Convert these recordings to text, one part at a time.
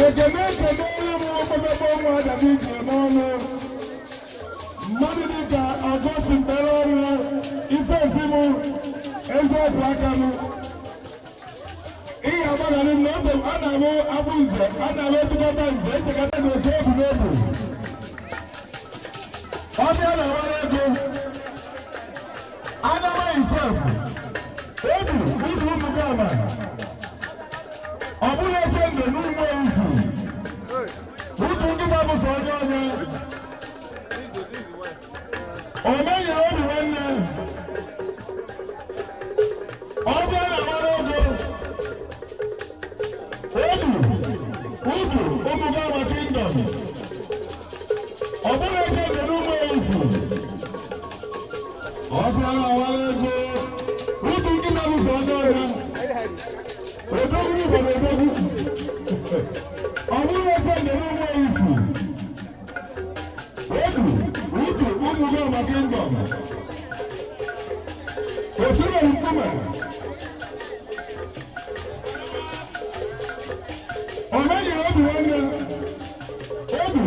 Ekene ekene m okpotokpo nwa Adamu iji eme ọnụ. Mmadụ dịka Augustine bere ọrụ ife ezi m eziokwu aka m. Ihe agbaghara m na oge a na-abụ abụ nze a na-abụ etukọta nze echekọta na otu ebu n'ebu. Ọbịa na-awara ego. Adama himself. Ebu ibu ụmụ gị ama. Ọ bụghị oche ndụ n'ụmụ owusu. Utu nkịta bụ sọ onye onye. O menyere obi nwanne. Ọbịa na-awara ego. Ebu utu ụmụ gị ama kingdom. Ọ bụghị oche ndụ n'ụmụ owusu. Ọbịa na-awara ego. Utu nkịta bụ sọ onye onye. Odogwu bụ odogwu. Ọ bụrụ oche ndụ n'ụmụ owusu. Ebu utu ụmụ gị ama kingdom. Osiri nkume. O menyere obi nwanne. Obi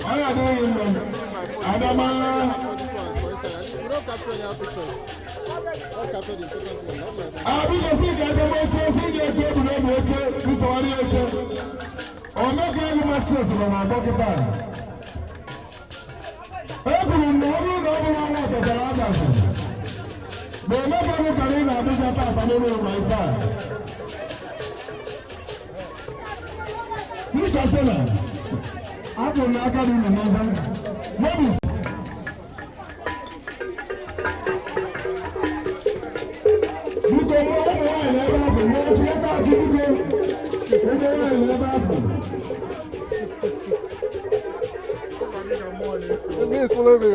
ọ ya adịghị mma. Adama. We don't capture any pictures. Don't capture the important one. Not like that. Abiko si ga-edebe oche si ga-ete ebu n'ebu oche si tọgharịa oche. Omeka elu matches nọ n'ọgbọ kịta. Ekwuru m na ọ bụrụ na ọ bụrụ ọnwa ọtọtara adasị. Na Omeka bụ kara ị na-abụja tata n'ụlọ ụlọ ife a. Si kọntena, abụ m n'aka dị unu n'ebe. Mobis. Biko nwa ụmụ nwaanyị n'ebe ahụ, nwa oche ebe ahụ biko. Ụmụ nwaanyị n'ebe ahụ. The me is following me.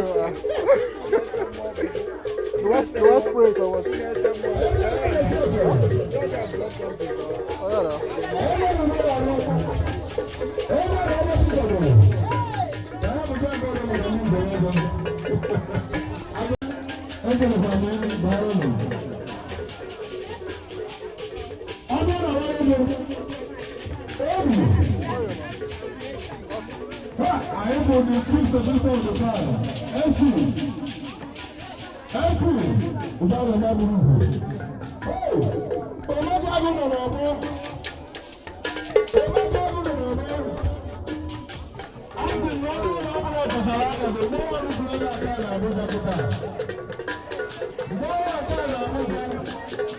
Do I spray it or what? Oh, yeah, no. Anyị bụ the chief secretary of the town. Esu. Esu. Ụdara ya bụrụ ugwu. Omega agụ nọ n'ọgbọ. Omega agụ nọ n'ọgbọ. A sị na ọ bụrụ na ọ bụrụ ọtọtara aka bụ mgbe ọrụ kwuru ebe aka na Abuja kịta. Mgbe ọrụ aka na Abuja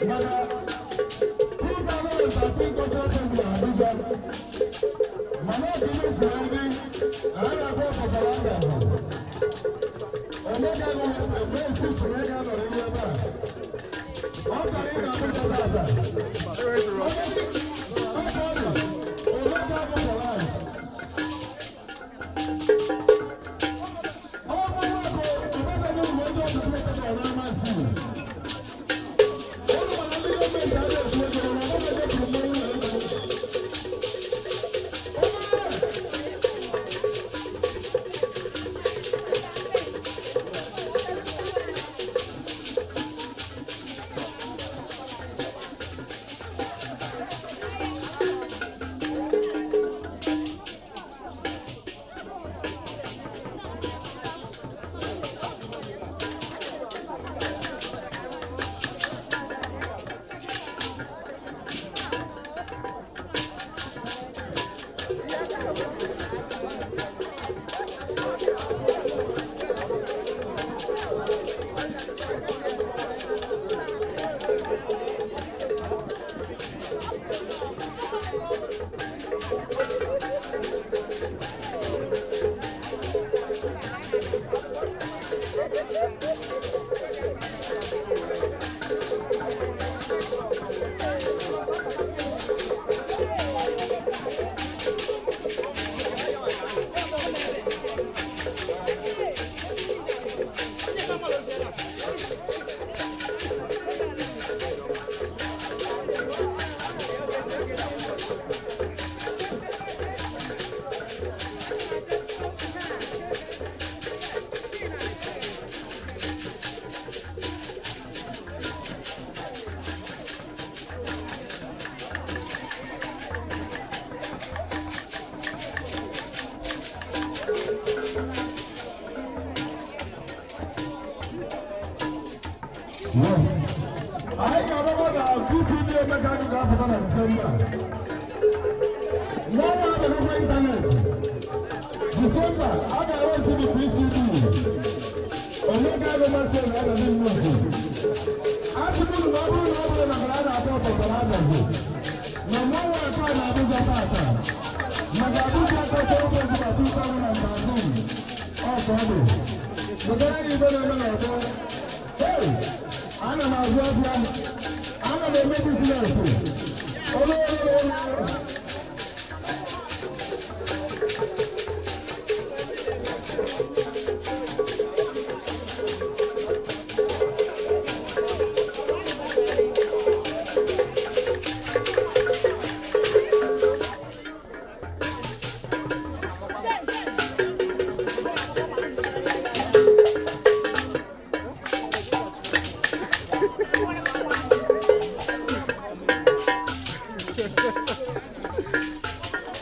mana 2013 cultural festival Abuja. Mana ọ bụ ihe si na ndị na a na-akpọ ọtọtara aka ahụ. Omega agụ mgbe esi kwuru ego anọrọ ebe a. Ọ bịara ị na Abuja tata. Yes. Anyị ga-agbakwa na VCD Emeka Agụ ga-apụta na Disemba. N'ọnwa abịaghịkwa ịntanetị. Disemba, a ga-arụ the VCD. Emeka Agụ Martin agaghị nnukwu. Asị m na ọ bụrụ na ọ bụrụ na a na-atọ ọtọtara agazi. Na mmanwụ atọ na Abuja tata. Maka Abuja Cultural Festival 2013. Ọ ka ọ dị. Wetara gị ibe na-eme n'ọgbọ. Hey! Ana m azụ afịa. Ana m eme business. Olu olu olu.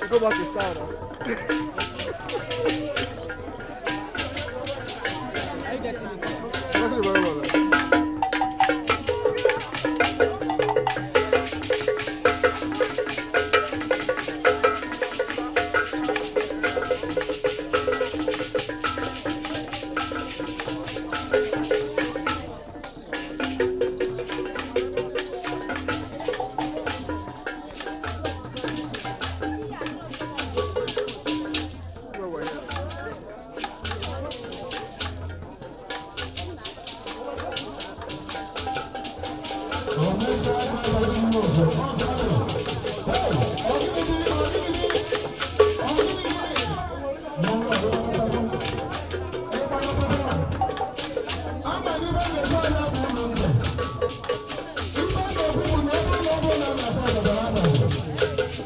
Go back to style now. Are you getting it? That's it very well. Now. Where were you? Omeka Agụ agaghị nnukwu. Ọ ka ọ dị. Hey! Ọgịnịdị, ọgịnịdị, ọgịnịdị. Mmanwụ abịa. Ịgbalụpụta. Ama na ibe na-ekwu anya bụ ụlọ ntị. Ibe na-ekwu bụ na ọ bụrụ na ọ bụrụ na a na-atọ ọtọtara agazi.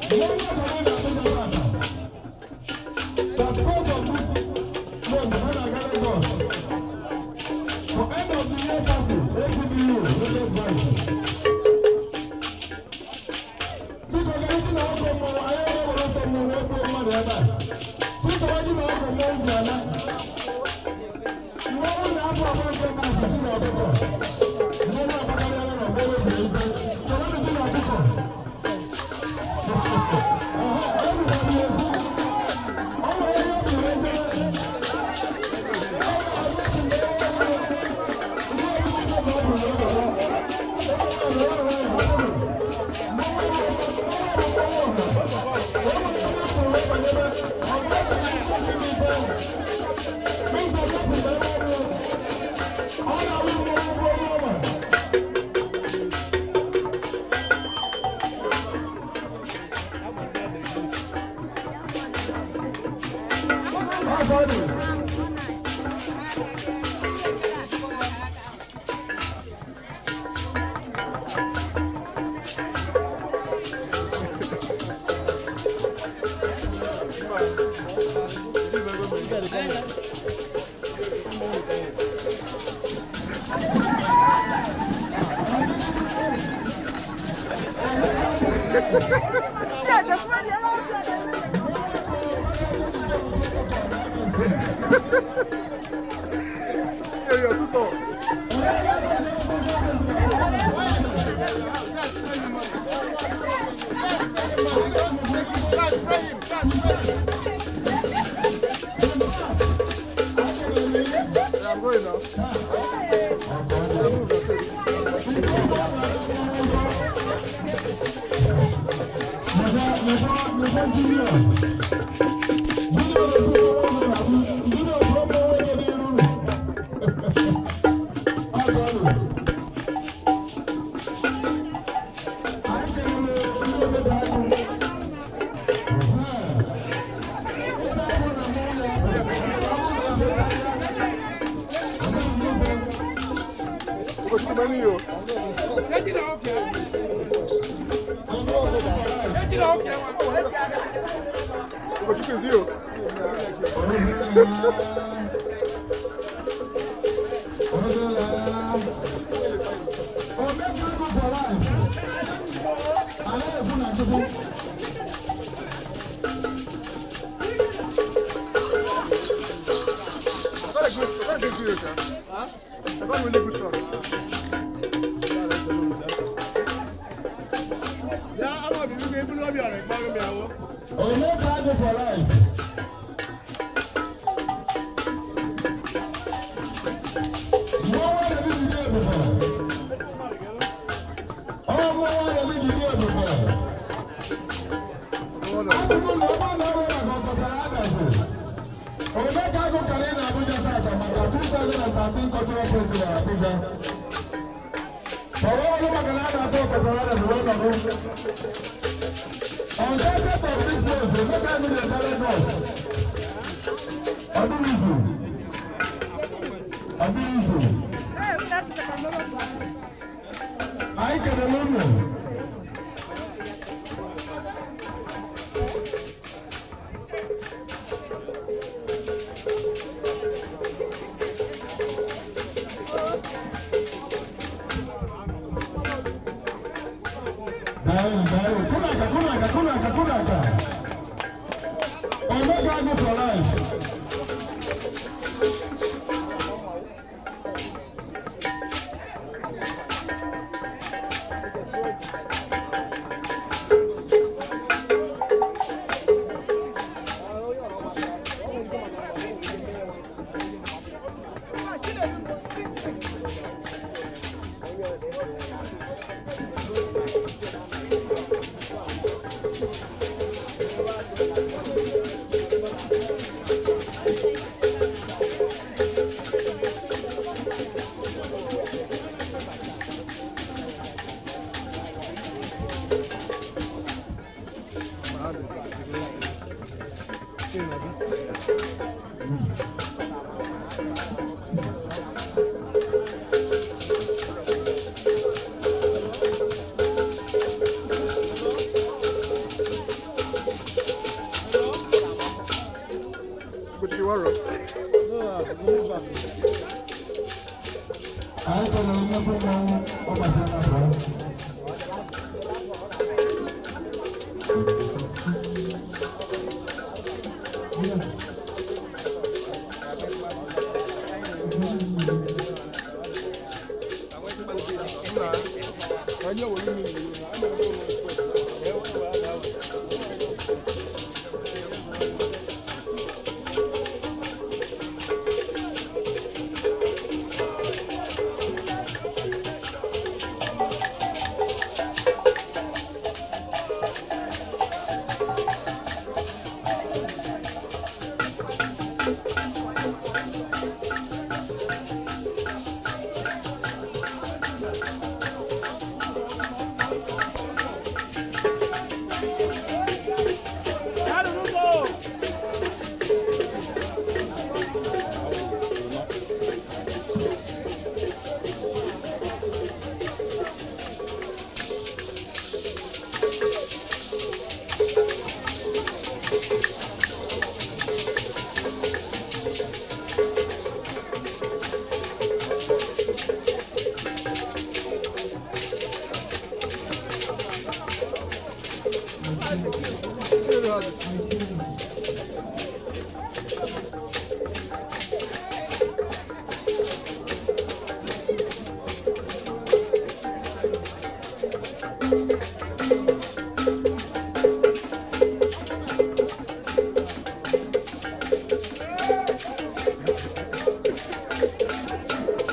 Mmanwụ abịa na Abuja tata. That first of this month, ha na-aga Lagos. For end of the year party, APBU, Lagos branch. Biko ga-eji na ọkụ mmọnwụ, anyị ewere ọkụ mmọnwụ otu mmadụ ebe a. Sịkọwa ji na ọkụ mmọnwụ ji ala. Mmọnwụ na-abụ ọgbọ nke bụ osisi na ọkụkọ. Mmọnwụ agbakarịala na ọgbọ webiri ibe. Chọrọ ji na ọkụkọ. Ọha, everybody ekwu. Ọ nwere ihe ọ bụla ejere. Oh, Hey, you're too tall. Yeah, I'm going now. Yeah, move, that's it. Go to money, yo. Go to zero. I got a good, I got a good video, sir. I got a really good shot. Omeka Agụ for life. Mmọnwụ na-ebi jide ebube. Ọ mmọnwụ na-ebi jide ebube. Akụkụ na ọgbọ na-ọrụ na ọkọtara adazi. Omeka Agụ kara ị na Abuja tata maka 2013 Cultural Festival Abuja. Ọrụ ọrụ maka na a na-atọ ọkọtara adazi wee nọdụ. On 30th of this month, Omeka Agụ na-eme Lagos. Ọ dịghị izu. Ọ dịghị izu. Anyị kelele unu. Daalụ, daalụ. Kunaka, kunaka, kunaka, kunaka. Omega Agụ for life. My hand is beginning to pain, abi? But you are right. No, I go move back. Anyị kelere nnukwu mmanwụ ụbọchị anabụọ. Onye were mmiri na a na-eme ụlọ ekwe.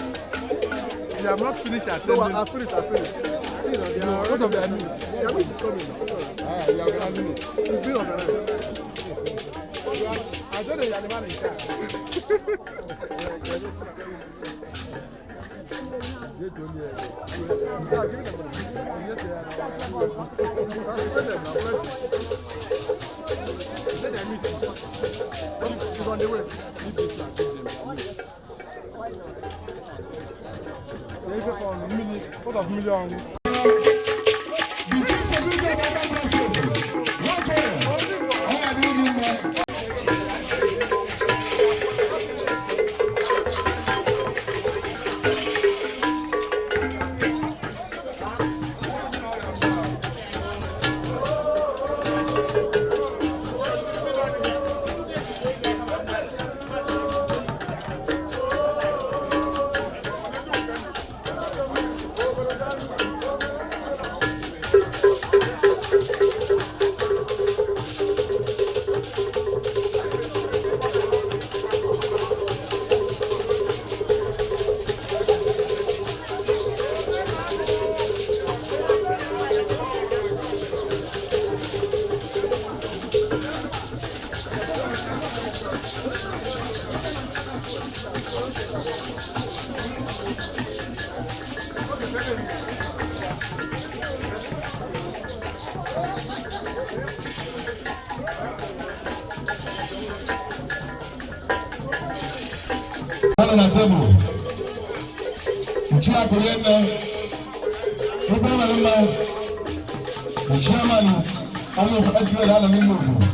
They have not finished No, attending. I finished, I finished. See, now, they are What of their meat? Their meat is coming. Sorry. Ah, you are organizing it. It's been organized. I said they are the man in charge. Yeah, give them money. Yes, they are. That's spread them now, plenty. They said they are meat. It's on the way. Leave this one, give them their meat. They pay for million, out of million. The chief security of Anambra State, nwoke, ọ ga-adị unu mma. Thank nọ na tebụl. Ichie Akụrienne, ebe nwere mma, the chairman ọmụ ejire na n'ime obodo.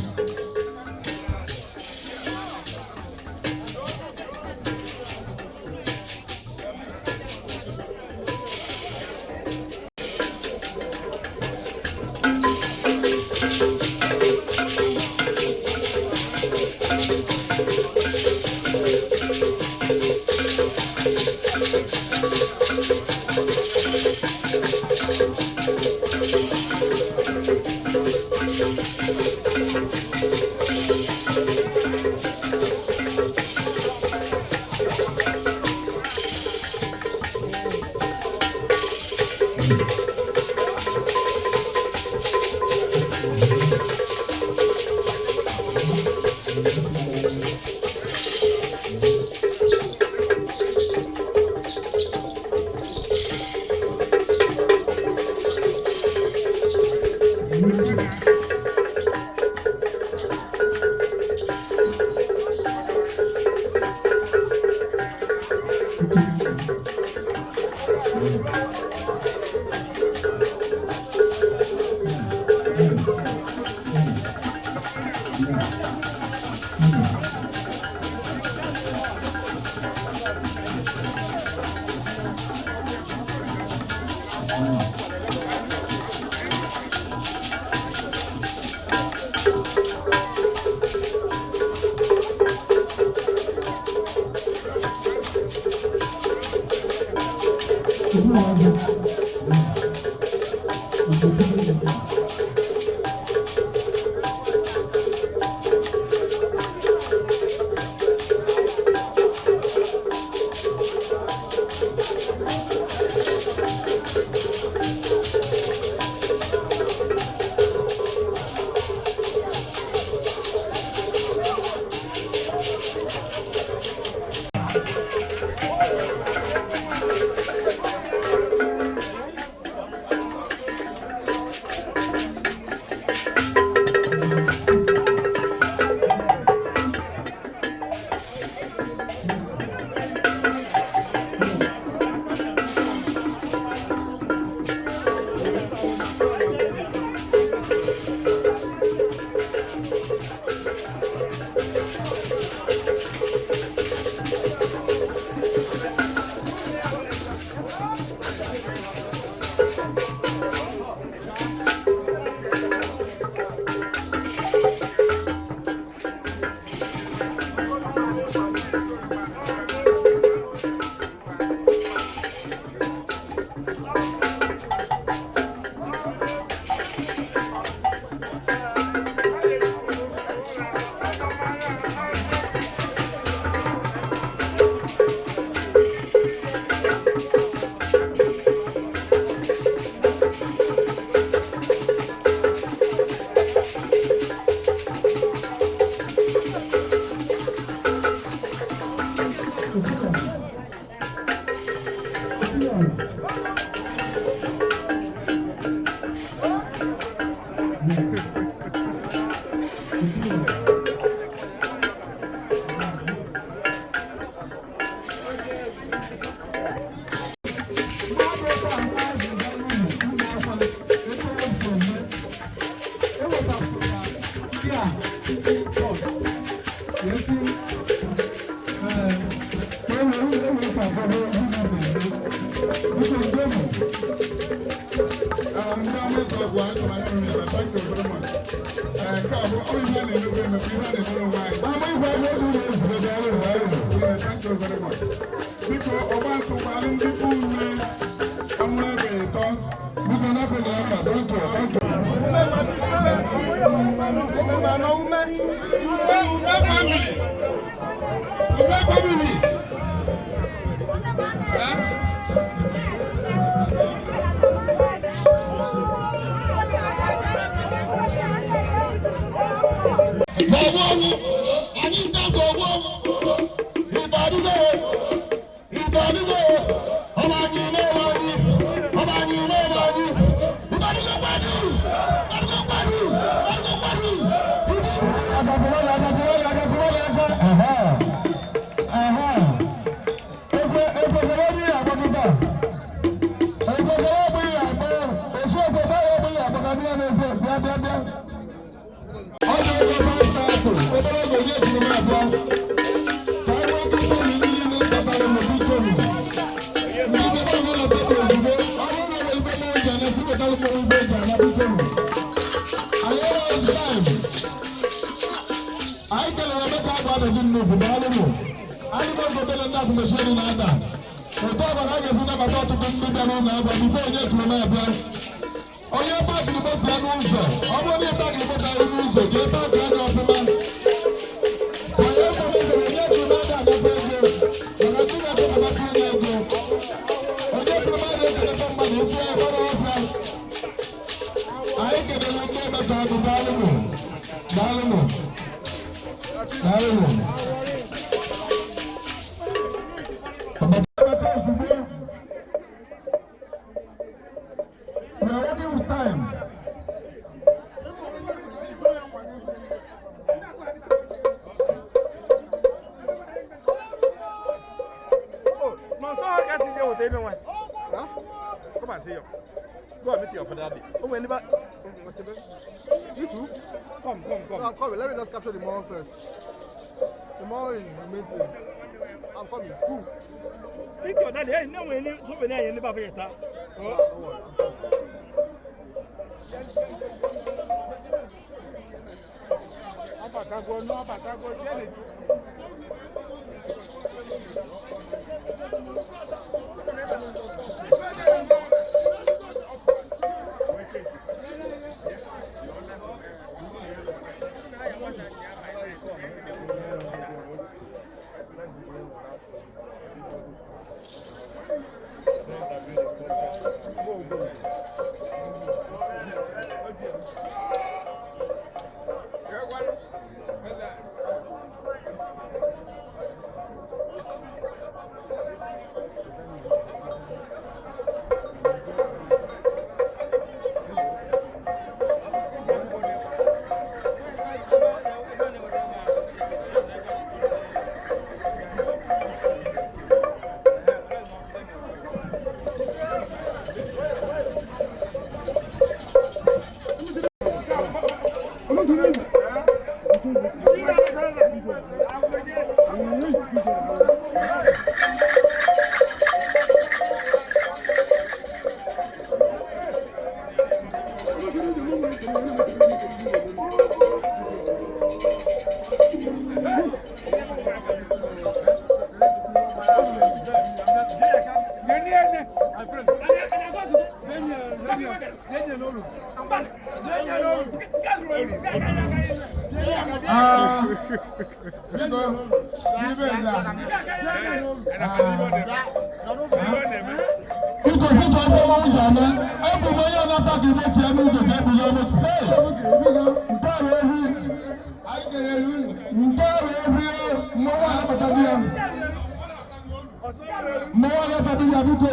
Thank you very much. Nke a bụ ọ bụ ihe a na-emekwa emekwa, ihe a na-emere onwe anyị. Thank you very much. Biko, ọgba ntụgbalụ ndị bụ ume ọnụ ebe ịtọ. Biko napụrụ aka, thank you, thank you. Ume, ume family. Ume family. Eh? Zọgbu anyị ncha zọgbu ịbarụgo ịbarụgo ọba anyị n'ọba anyị ọba anyị n'ọba anyị ịbarụgo kwadu ịbarụgo kwadu ịbarụgo kwadu. Agakwụrụ agakwụrụ agakwụrụ aka. Aha aha. Ọ ga-ego 5,000 obere oge onye jiri m abịa ka anyị nwee ike ịkpọbi ndị niile batara m, biko nụ. Ndị bebe ahụ na tebụl ozugbo, ọ bụrụ na ọ bụ ibe m ji ana si wetara m ibe eji ana, biko nụ. Anyị enweghị time. Anyị kelere Emeka Agụ adịghị nnukwu, daalụnụ. Anyị na-egotere ndị akụmecheri na-ada otu ọbara a ga-esi nabata ọtụtụ ndị bịara ụlọ agwa before onye kuru na-abịa. Onye parkịrị moto ya n'ụzọ, ọ bụrụ na ị parkịrị moto ya n'ụzọ, jee park anya ọfụma. Onye information, onye kuru na-ada anata ego maka ndị na-achọ anata onye ego. Onye kuru mmadụ ekelekwa mmadụ okwu ya gbara ọfịa. Anyị kelere ndị Emeka Agụ, daalụnụ, daalụnụ, daalụnụ. Emeka ozugbo. We are working with time. Oh, no, so I can see you with everyone. Huh? Come and see you. Go and meet your father. Oh, when You too? Come, come, come. No, I'm coming. Let me just capture the mall first. The mall is the main thing. I'm coming. Who? Meet your daddy. Hey, no, when you so many you never forget that. Don't worry. I'm coming. Abatago, no, abatago, get it. Biko, ibe nda. Biko, fụcha ọfọ mmanwụ ji ama. Ebu m onye na-apaki moto ya n'ụzọ ka ebu ya moto. Hey! Nke a bụ ehi. Nke a bụ ehi, mmanwụ anabataghị ya. Mmanwụ anabataghị ya, biko.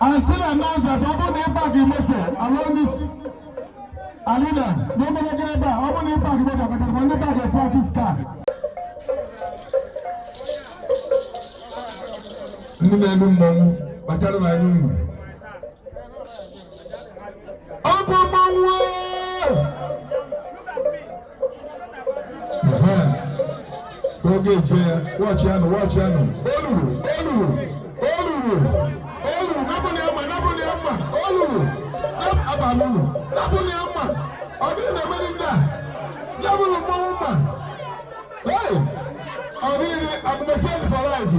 I still announce that ọ bụrụ na ị park moto along this arena n'ogologo ebe a, ọ bụrụ na ị park moto, ọkachasị ndị park Francis car. Ndị na-elu mmọnwụ kpachara n'anya unu. Ọ bụ mmọnwụ ee! Ehe. Oge eje ya, wọchị ya nụ, wọchị ya nụ. O luru, o luru, o luru, o luru, napụlị ya mma, napụlị ya mma, o luru. Abalị ulu, napụlị ya mma. Ọ gịnị na-emeri ndị a? Napụlụ mmọnwụ mma. Hey! Ọ gịnị akụmechenji for life?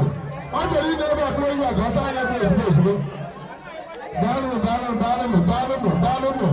Ọ chọrọ ị na-ebe akụ ehi a ka ọ taa anya bụ ozugbo ozugbo. Daalụnụ, daalụnụ, daalụnụ, daalụnụ, daalụnụ.